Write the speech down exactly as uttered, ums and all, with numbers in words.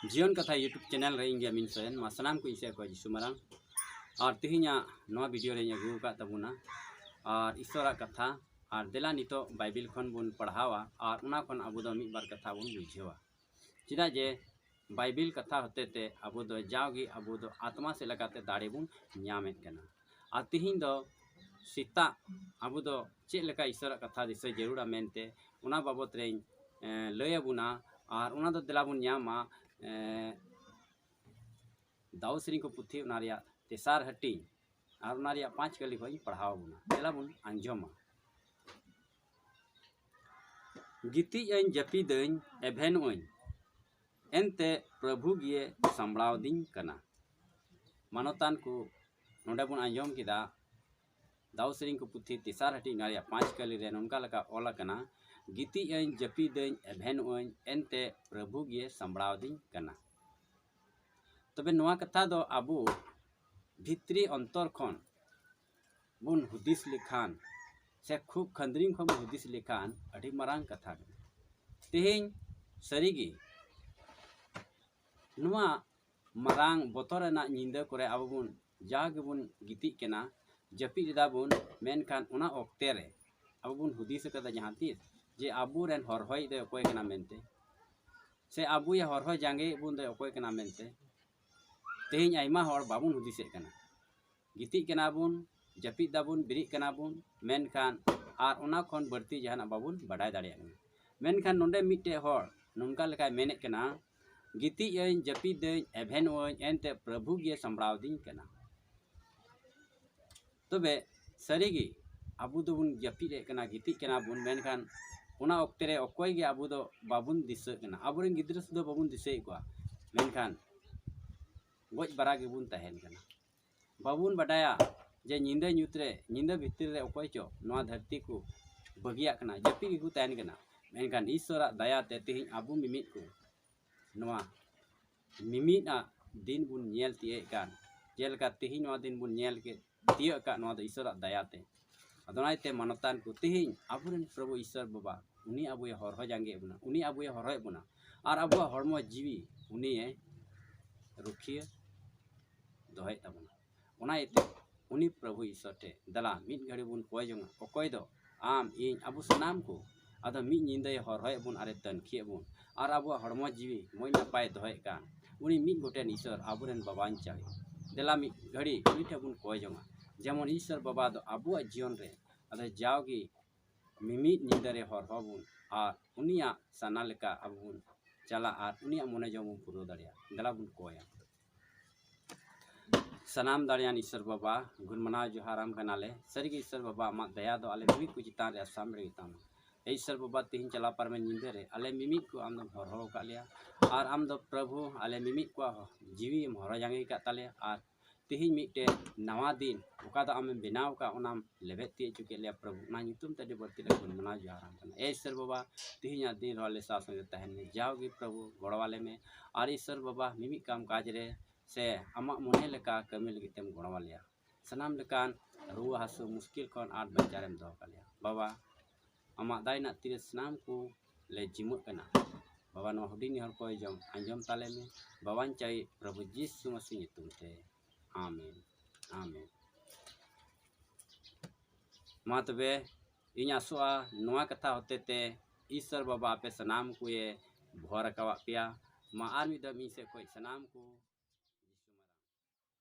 ᱡᱤᱭᱚᱱ ᱠᱟᱛᱷᱟ YouTube channel ᱨᱮ ᱤᱧ ᱜᱮ ᱟᱹᱢᱤᱱ ᱥᱚᱨᱮᱱ, ᱢᱟ ᱥᱟᱱᱟᱢ ᱠᱚ ᱤᱧ ᱥᱮᱫ ᱠᱷᱚᱱ ᱡᱤᱥᱩ ᱢᱟᱨᱟᱝ᱾ ᱟᱨ ᱛᱮᱦᱮᱧᱟᱜ ᱱᱚᱣᱟ ᱵᱷᱤᱰᱤᱭᱳ ᱨᱮᱧ ᱟᱹᱜᱩ ᱟᱠᱟᱫ ᱛᱟᱵᱚᱱᱟ ᱟᱨ ᱤᱥᱚᱨᱟᱜ ᱠᱟᱛᱷᱟ, ᱟᱨ ᱫᱮᱞᱟ ᱱᱤᱛᱚᱜ ᱵᱟᱭᱵᱮᱞ ᱠᱷᱚᱱ ᱵᱚᱱ ᱯᱟᱲᱦᱟᱣᱟ ᱟᱨ ᱚᱱᱟ ᱠᱷᱚᱱ ᱟᱵᱚ ᱫᱚ ᱢᱤᱫ ᱵᱟᱨ ᱠᱟᱛᱷᱟ ᱵᱚᱱ ᱵᱩᱡᱷᱟᱹᱣᱟ᱾ ᱪᱮᱫᱟᱜ ᱡᱮ ᱵᱟᱭᱵᱮᱞ ᱠᱟᱛᱷᱟ ᱦᱚᱛᱮ ᱛᱮ ᱟᱵᱚ ᱫᱚ ᱡᱟᱣᱜᱮ ᱟᱵᱚ ᱫᱚ ᱟᱛᱢᱟ ᱥᱮᱫ ᱞᱮᱠᱟᱛᱮ ᱫᱟᱲᱮ ᱵᱚᱱ ᱧᱟᱢᱮᱫ ᱠᱟᱱᱟ᱾ ᱟᱨ ᱛᱮᱦᱮᱧ ᱫᱚ ᱥᱮᱛᱟᱜ ᱟᱵᱚ ᱫᱚ ᱪᱮᱫ ᱞᱮᱠᱟ ᱤᱥᱚᱨᱟᱜ ᱠᱟᱛᱷᱟ ᱫᱤᱥᱟᱹ ᱡᱟᱹᱨᱩᱲᱟ ᱢᱮᱱᱛᱮ ᱚᱱᱟ ᱵᱟᱵᱚᱛ ᱨᱮᱧ, ᱮ, ᱞᱟᱹᱭ ᱟᱵᱚᱱᱟ᱾ ᱟᱨ ᱚᱱᱟ ᱫᱚ ᱫᱮᱞᱟ ᱵᱚᱱ ᱧᱟᱢᱟ, ᱮ, ᱫᱟᱣ ᱥᱮᱨᱮᱧ ᱠᱚ ᱯᱩᱛᱷᱤ ᱚᱱᱟ ᱨᱮᱭᱟᱜ ᱛᱮᱥᱟᱨ ᱦᱟᱹᱴᱤᱧ ᱟᱨ ᱚᱱᱟ ᱨᱮᱭᱟᱜ ᱯᱟᱸᱪ ᱠᱟᱹᱞᱤ ᱠᱷᱚᱱ ᱤᱧ ᱯᱟᱲᱦᱟᱣ ᱟᱵᱚᱱᱟ᱾ ᱫᱮᱞᱟ ᱵᱚᱱ ᱟᱸᱡᱚᱢᱟ᱾ ᱜᱤᱛᱤᱡ ᱟᱹᱧ, ᱡᱟᱹᱯᱤᱫᱟᱹᱧ, ᱮᱵᱷᱮᱱᱚᱜ ᱟᱹᱧ, ᱮᱱᱛᱮ ᱯᱨᱚᱵᱷᱩ ᱜᱮ ᱥᱟᱢᱵᱲᱟᱣ ᱫᱤᱧ ᱠᱟᱱᱟ᱾ ᱢᱟᱱᱚᱛᱟᱱ ᱠᱚ, ᱱᱚᱰᱮ ᱵᱚᱱ ᱟᱸᱡᱚᱢ ᱠᱮᱫᱟ ᱫᱟᱣ ᱥᱮᱨᱮᱧ ᱠᱚ ᱯᱩᱛᱷᱤ ᱛᱮᱥᱟᱨ ᱦᱟᱹᱴᱤᱧ ᱚᱱᱟ ᱨᱮᱭᱟᱜ ᱯᱟᱸᱪ ᱠᱟᱹᱞᱤ ᱨᱮ ᱱᱚᱝᱠᱟ ᱞᱮᱠᱟ ᱚᱞ ᱟᱠᱟᱱᱟ, ᱜᱤᱛᱤᱡ ᱟᱹᱧ, ᱡᱟᱹᱯᱤᱫᱟᱹᱧ, ᱮᱵᱷᱮᱱᱚᱜ ᱟᱹᱧ, ᱮᱱᱛᱮ ᱯᱨᱚᱵᱷᱩ ᱜᱮ ᱥᱟᱢᱵᱲᱟᱣ ᱫᱤᱧ ᱠᱟᱱᱟ᱾ ᱛᱚᱵᱮ ᱱᱚᱣᱟ ᱠᱟᱛᱷᱟ ᱫᱚ ᱟᱵᱚ ᱵᱷᱤᱛᱨᱤ ᱚᱱᱛᱚᱨ ᱠᱷᱚᱱ ᱵᱚᱱ ᱦᱩᱫᱤᱥ ᱞᱮᱠᱷᱟᱱ ᱥᱮ ᱠᱷᱩᱵ ᱠᱷᱟᱸᱫᱽᱨᱤᱝ ᱠᱷᱚᱱ ᱵᱚᱱ ᱦᱩᱫᱤᱥ ᱞᱮᱠᱷᱟᱱ ᱟᱹᱰᱤ ᱢᱟᱨᱟᱝ ᱠᱟᱛᱷᱟ ᱠᱟᱱᱟ᱾ ᱛᱮᱦᱮᱧ ᱥᱟᱹᱨᱤᱜᱮ ᱱᱚᱣᱟ ᱢᱟᱨᱟᱝ ᱵᱚᱛᱚᱨ ᱨᱮᱱᱟᱜ ᱧᱤᱫᱟᱹ ᱠᱚᱨᱮ ᱟᱵᱚ ᱵᱚᱱ ᱡᱟ ᱜᱮᱵᱚᱱ ᱜᱤᱛᱤᱡ ᱠᱟᱱᱟ, ᱡᱟᱹᱯᱤᱫ ᱮᱫᱟ ᱵᱚᱱ, ᱢᱮᱱᱠᱷᱟᱱ ᱚᱱᱟ ᱚᱠᱛᱮ ᱨᱮ ᱟᱵᱚ ᱵᱚᱱ ᱦᱩᱫᱤᱥ ᱟᱠᱟᱫᱟ ᱡᱟᱦᱟᱸ ᱛᱤᱥ ᱡᱮ ᱟᱵᱚᱨᱮᱱ ᱦᱚᱨᱦᱚᱭᱤᱡ ᱫᱚᱭ ᱚᱠᱚᱭ ᱠᱟᱱᱟ ᱢᱮᱱᱛᱮ, ᱥᱮ ᱟᱵᱚᱭᱮ ᱦᱚᱨᱦᱚ ᱡᱟᱸᱜᱮᱭᱮᱫ ᱵᱚᱱ ᱫᱚᱭ ᱚᱠᱚᱭ ᱠᱟᱱᱟ ᱢᱮᱱᱛᱮ? ᱛᱮᱦᱮᱧ ᱟᱭᱢᱟ ᱦᱚᱲ ᱵᱟᱵᱚᱱ ᱦᱩᱫᱤᱥᱮᱫ ᱠᱟᱱᱟ᱾ ᱜᱤᱛᱤᱡ ᱠᱟᱱᱟ ᱵᱚᱱ, ᱡᱟᱹᱯᱤᱫ ᱫᱟᱵᱚᱱ, ᱵᱮᱨᱮᱫ ᱠᱟᱱᱟ ᱵᱚᱱ, ᱢᱮᱱᱠᱷᱟᱱ ᱟᱨ ᱚᱱᱟ ᱠᱷᱚᱱ ᱵᱟᱹᱲᱛᱤ ᱡᱟᱦᱟᱱᱟᱜ ᱵᱟᱵᱚᱱ ᱵᱟᱰᱟᱭ ᱫᱟᱲᱮᱭᱟᱜ ᱠᱟᱱᱟ᱾ ᱢᱮᱱᱠᱷᱟᱱ ᱱᱚᱰᱮ ᱢᱤᱫᱴᱮᱡ ᱦᱚᱲ ᱱᱚᱝᱠᱟ ᱞᱮᱠᱟᱭ ᱢᱮᱱᱮᱫ ᱠᱟᱱᱟ, ᱜᱤᱛᱤᱡ ᱟᱹᱧ, ᱡᱟᱹᱯᱤᱫᱟᱹᱧ, ᱮᱵᱷᱮᱱᱚᱜ ᱟᱹᱧ, ᱮᱱᱛᱮ ᱯᱨᱚᱵᱷᱩ ᱜᱮ ᱥᱟᱢᱵᱲᱟᱣ ᱫᱤᱧ ᱠᱟᱱᱟ᱾ ᱛᱚᱵᱮ ᱥᱟᱹᱨᱤᱜᱮ ᱟᱵᱚ ᱫᱚᱵᱚᱱ ᱡᱟᱹᱯᱤᱫ ᱮᱫ ᱠᱟᱱᱟ, ᱜᱤᱛᱤᱡ ᱠᱟᱱᱟ ᱵᱚᱱ, ᱢᱮᱱᱠᱷᱟᱱ ᱚᱱᱟ ᱚᱠᱛᱮ ᱨᱮ ᱚᱠᱚᱭ ᱜᱮ ᱟᱵᱚ ᱫᱚ ᱵᱟᱵᱚᱱ ᱫᱤᱥᱟᱹᱜ ᱠᱟᱱᱟ᱾ ᱟᱵᱚᱨᱮᱱ ᱜᱤᱫᱽᱨᱟᱹ ᱥᱩᱫᱷᱟᱹ ᱵᱟᱵᱚᱱ ᱫᱤᱥᱟᱹᱭᱮᱫ ᱠᱚᱣᱟ, ᱢᱮᱱᱠᱷᱟᱱ ᱜᱚᱡ ᱵᱟᱨᱟ ᱜᱮᱵᱚᱱ ᱛᱟᱦᱮᱱ ᱠᱟᱱᱟ᱾ ᱵᱟᱵᱚᱱ ᱵᱟᱰᱟᱭᱟ ᱡᱮ ᱧᱤᱫᱟᱹ ᱧᱩᱛ ᱨᱮ, ᱧᱤᱫᱟᱹ ᱵᱷᱤᱛᱤᱨ ᱨᱮ ᱚᱠᱚᱭ ᱪᱚ ᱱᱚᱣᱟ ᱫᱷᱟᱹᱨᱛᱤ ᱠᱚ ᱵᱟᱹᱜᱤᱭᱟᱜ ᱠᱟᱱᱟ, ᱡᱟᱹᱯᱤᱫ ᱜᱮᱠᱚ ᱛᱟᱦᱮᱱ ᱠᱟᱱᱟ᱾ ᱢᱮᱱᱠᱷᱟᱱ ᱤᱥᱚᱨᱟᱜ ᱫᱟᱭᱟᱛᱮ ᱛᱮᱦᱮᱧ ᱟᱵᱚ ᱢᱤᱢᱤᱫ ᱠᱚ ᱱᱚᱣᱟ ᱢᱤᱢᱤᱫ ᱟᱜ ᱫᱤᱱ ᱵᱚᱱ ᱧᱮᱞ ᱛᱤᱭᱳᱜ ᱠᱟᱱ, ᱡᱮᱞᱮᱠᱟ ᱛᱮᱦᱮᱧ ᱱᱚᱣᱟ ᱫᱤᱱ ᱵᱚᱱ ᱧᱮᱞ ᱠᱮᱫ, ᱛᱤᱭᱳᱜ ᱟᱠᱟᱫ, ᱱᱚᱣᱟ ᱫᱚ ᱤᱥᱚᱨᱟᱜ ᱫᱟᱭᱟᱛᱮ᱾ ᱟᱫᱚ ᱚᱱᱟᱛᱮ ᱢᱟᱱᱚᱛᱟᱱ ᱠᱚ, ᱛᱮᱦᱮᱧ ᱟᱵᱚᱨᱮᱱ ᱯᱨᱚᱵᱷᱩ ᱤᱥᱚᱨ ᱵᱟᱵᱟ, ᱩᱱᱤ ᱟᱵᱚᱭ ᱦᱚᱨᱦᱚ ᱡᱟᱸᱜᱮᱭᱮᱫ ᱵᱚᱱᱟ, ᱩᱱᱤ ᱟᱵᱚᱭ ᱦᱚᱨᱦᱚᱭᱮᱫ ᱵᱚᱱᱟ᱾ ᱟᱨ ᱟᱵᱚᱣᱟᱜ ᱦᱚᱲᱢᱚ ᱡᱤᱣᱤ ᱩᱱᱤᱭᱮ ᱨᱩᱠᱷᱤᱭᱟᱹ ᱫᱚᱦᱚᱭᱮᱫ ᱛᱟᱵᱚᱱᱟ᱾ ᱚᱱᱟ ᱤᱭᱟᱹᱛᱮ ᱩᱱᱤ ᱯᱨᱚᱵᱷᱩ ᱤᱥᱚᱨ ᱴᱷᱮᱱ ᱫᱮᱞᱟ ᱢᱤᱫ ᱜᱷᱟᱹᱲᱤ ᱵᱚᱱ ᱠᱚᱭ ᱡᱚᱝᱟ᱾ ᱚᱠᱚᱭ ᱫᱚ ᱟᱢ, ᱤᱧ, ᱟᱵᱚ ᱥᱟᱱᱟᱢ ᱠᱚ᱾ ᱟᱫᱚ ᱢᱤᱫ ᱧᱤᱫᱟᱹᱭ ᱦᱚᱨᱦᱚᱭᱮᱫ ᱵᱚᱱ ᱟᱨᱮ ᱛᱟᱹᱱᱠᱷᱤᱭᱮᱫ ᱵᱚᱱ, ᱟᱨ ᱟᱵᱚᱣᱟᱜ ᱦᱚᱲᱢᱚ ᱡᱤᱣᱤ ᱢᱚᱡᱽ ᱱᱟᱯᱟᱭ ᱫᱚᱦᱚᱭᱮᱫ ᱠᱟᱱ ᱩᱱᱤ ᱢᱤᱫ ᱜᱚᱴᱮᱱ ᱤᱥᱚᱨ ᱟᱵᱚᱨᱮᱱ ᱵᱟᱵᱟᱧᱪᱟᱣᱤᱡ᱾ ᱫᱮᱞᱟ ᱢᱤᱫ ᱜᱷᱟᱹᱲᱤ ᱩᱱᱤ ᱴᱷᱮᱱ ᱵᱚᱱ ᱠᱚᱭ ᱡᱚᱝᱟ᱾ ᱡᱮᱢᱚᱱ ᱤᱥᱚᱨ ᱵᱟᱵᱟ ᱫᱚ ᱟᱵᱚᱣᱟᱜ ᱡᱤᱭᱚᱱ ᱨᱮ ᱟᱫᱚ ᱡᱟᱣᱜᱮ ᱢᱤᱢᱤᱫ ᱧᱤᱫᱟᱹ ᱨᱮ ᱦᱚᱨᱦᱚ ᱵᱚᱱ ᱟᱨ ᱩᱱᱤᱭᱟᱜ ᱥᱟᱱᱟ ᱞᱮᱠᱟ ᱟᱵᱚ ᱵᱚᱱ ᱪᱟᱞᱟᱜ ᱟᱨ ᱩᱱᱤᱭᱟᱜ ᱢᱚᱱᱮ ᱡᱚᱝ ᱵᱚᱱ ᱯᱩᱨᱟᱹᱣ ᱫᱟᱲᱮᱭᱟᱜᱼᱟ᱾ ᱫᱮᱞᱟ ᱵᱚᱱ ᱠᱚᱭᱟ᱾ ᱥᱟᱱᱟᱢ ᱫᱟᱲᱮᱭᱟᱱ ᱤᱥᱚᱨ ᱵᱟᱵᱟ, ᱜᱩᱱ ᱢᱟᱱᱟᱣ ᱡᱚᱦᱟᱨᱟᱢ ᱠᱟᱱᱟᱞᱮ᱾ ᱥᱟᱹᱨᱤᱜᱮ ᱤᱥᱚᱨ ᱵᱟᱵᱟ, ᱟᱢᱟᱜ ᱫᱟᱭᱟ ᱫᱚ ᱟᱞᱮ ᱢᱤᱢᱤᱫ ᱠᱚ ᱪᱮᱛᱟᱱ ᱨᱮ ᱟᱥᱟᱢ ᱨᱮ ᱜᱮ ᱛᱟᱢᱟ᱾ ᱮ ᱤᱥᱚᱨ ᱵᱟᱵᱟ, ᱛᱮᱦᱮᱧ ᱪᱟᱞᱟᱣ ᱯᱟᱨᱚᱢᱮᱱ ᱧᱤᱫᱟᱹ ᱨᱮ ᱟᱞᱮ ᱢᱤᱢᱤᱫ ᱠᱚ ᱟᱢ ᱫᱚᱢ ᱦᱚᱨᱦᱚ ᱟᱠᱟᱫ ᱞᱮᱭᱟ, ᱟᱨ ᱟᱢ ᱫᱚ ᱯᱨᱚᱵᱷᱩ ᱟᱞᱮ ᱢᱤᱢᱤᱫ ᱠᱚᱣᱟᱜ ᱦᱚ-, ᱡᱤᱣᱤ ᱮᱢ ᱦᱚᱨᱦᱚ ᱡᱟᱸᱜᱮ ᱟᱠᱟᱫ ᱛᱟᱞᱮᱭᱟ, ᱟᱨ ᱛᱮᱦᱮᱧ ᱢᱤᱫᱴᱮᱱ ᱱᱟᱣᱟ ᱫᱤᱱ ᱚᱠᱟ ᱫᱚ ᱟᱢᱮᱢ ᱵᱮᱱᱟᱣ ᱟᱠᱟᱫ, ᱚᱱᱟᱢ ᱞᱮᱵᱮᱫ ᱛᱤᱭᱳᱜ ᱦᱚᱪᱚ ᱠᱮᱫ ᱞᱮᱭᱟ ᱯᱨᱚᱵᱷᱩ᱾ ᱚᱱᱟ ᱧᱩᱛᱩᱢ ᱛᱮ ᱟᱹᱰᱤ ᱵᱟᱹᱲᱛᱤ ᱞᱮ ᱜᱩᱱ ᱢᱟᱱᱟᱣ ᱡᱚᱦᱟᱨᱟᱢ ᱠᱟᱱᱟ᱾ ᱮ ᱤᱥᱚᱨ ᱵᱟᱵᱟ, ᱛᱮᱦᱮᱧᱟᱜ ᱫᱤᱱ ᱨᱮᱦᱚᱸ ᱟᱞᱮ ᱥᱟᱶ ᱥᱚᱸᱜᱮ ᱛᱟᱦᱮᱱ ᱢᱮ᱾ ᱡᱟᱣᱜᱮ ᱯᱨᱚᱵᱷᱩ ᱜᱚᱲᱚ ᱟᱞᱮ ᱢᱮ, ᱟᱨ ᱤᱥᱚᱨ ᱵᱟᱵᱟ, ᱢᱤᱢᱤᱫ ᱠᱟᱢ ᱠᱟᱡᱽ ᱨᱮ ᱥᱮ ᱟᱢᱟᱜ ᱢᱚᱱᱮ ᱞᱮᱠᱟ ᱠᱟᱹᱢᱤ ᱞᱟᱹᱜᱤᱫ ᱛᱮᱢ ᱜᱚᱲᱚ ᱟᱞᱮᱭᱟ᱾ ᱥᱟᱱᱟᱢ ᱞᱮᱠᱟᱱ ᱨᱩᱣᱟᱹ ᱦᱟᱹᱥᱩ ᱢᱩᱥᱠᱤᱞ ᱠᱷᱚᱱ ᱟᱸᱴ ᱵᱟᱧᱪᱟᱣ ᱨᱮᱢ ᱫᱚᱦᱚ ᱠᱟᱞᱮᱭᱟ᱾ ᱵᱟᱵᱟ, ᱟᱢᱟᱜ ᱫᱟᱭᱟ ᱨᱮᱱᱟᱜ ᱛᱤᱨᱮ ᱥᱟᱱᱟᱢ ᱠᱚ ᱞᱮ ᱡᱤᱢᱟᱹᱜ ᱠᱟᱱᱟ᱾ ᱵᱟᱵᱟ, ᱱᱚᱣᱟ ᱦᱩᱰᱤᱧ ᱱᱮᱦᱚᱨ ᱠᱚ ᱡᱚᱢ ᱟᱸᱡᱚᱢ ᱛᱟᱞᱮ ᱢᱮ᱾ ᱵᱟᱵᱟᱧ ᱪᱟᱹᱭ ᱯᱨᱚᱵᱷᱩ ᱡᱤᱥᱩ ᱢᱟᱥᱤ ᱧᱩᱛᱩᱢ ᱛᱮ, ᱟᱢᱮᱱ, ᱟᱢᱮᱱ᱾ ᱢᱟ ᱛᱚᱵᱮ, ᱤᱧ ᱟᱥᱚᱜᱼᱟ ᱱᱚᱣᱟ ᱠᱟᱛᱷᱟ ᱦᱚᱛᱮ ᱛᱮ ᱤᱥᱚᱨ ᱵᱟᱵᱟ ᱟᱯᱮ ᱥᱟᱱᱟᱢ ᱠᱚᱭᱮ ᱵᱷᱚᱨ ᱟᱠᱟᱣᱟᱫ ᱯᱮᱭᱟ᱾ ᱢᱟ ᱟᱨ ᱢᱤᱫ ᱫᱷᱟᱣ ᱤᱧ ᱥᱮᱫ ᱠᱷᱚᱱ ᱥᱟᱱᱟᱢ ᱠᱚ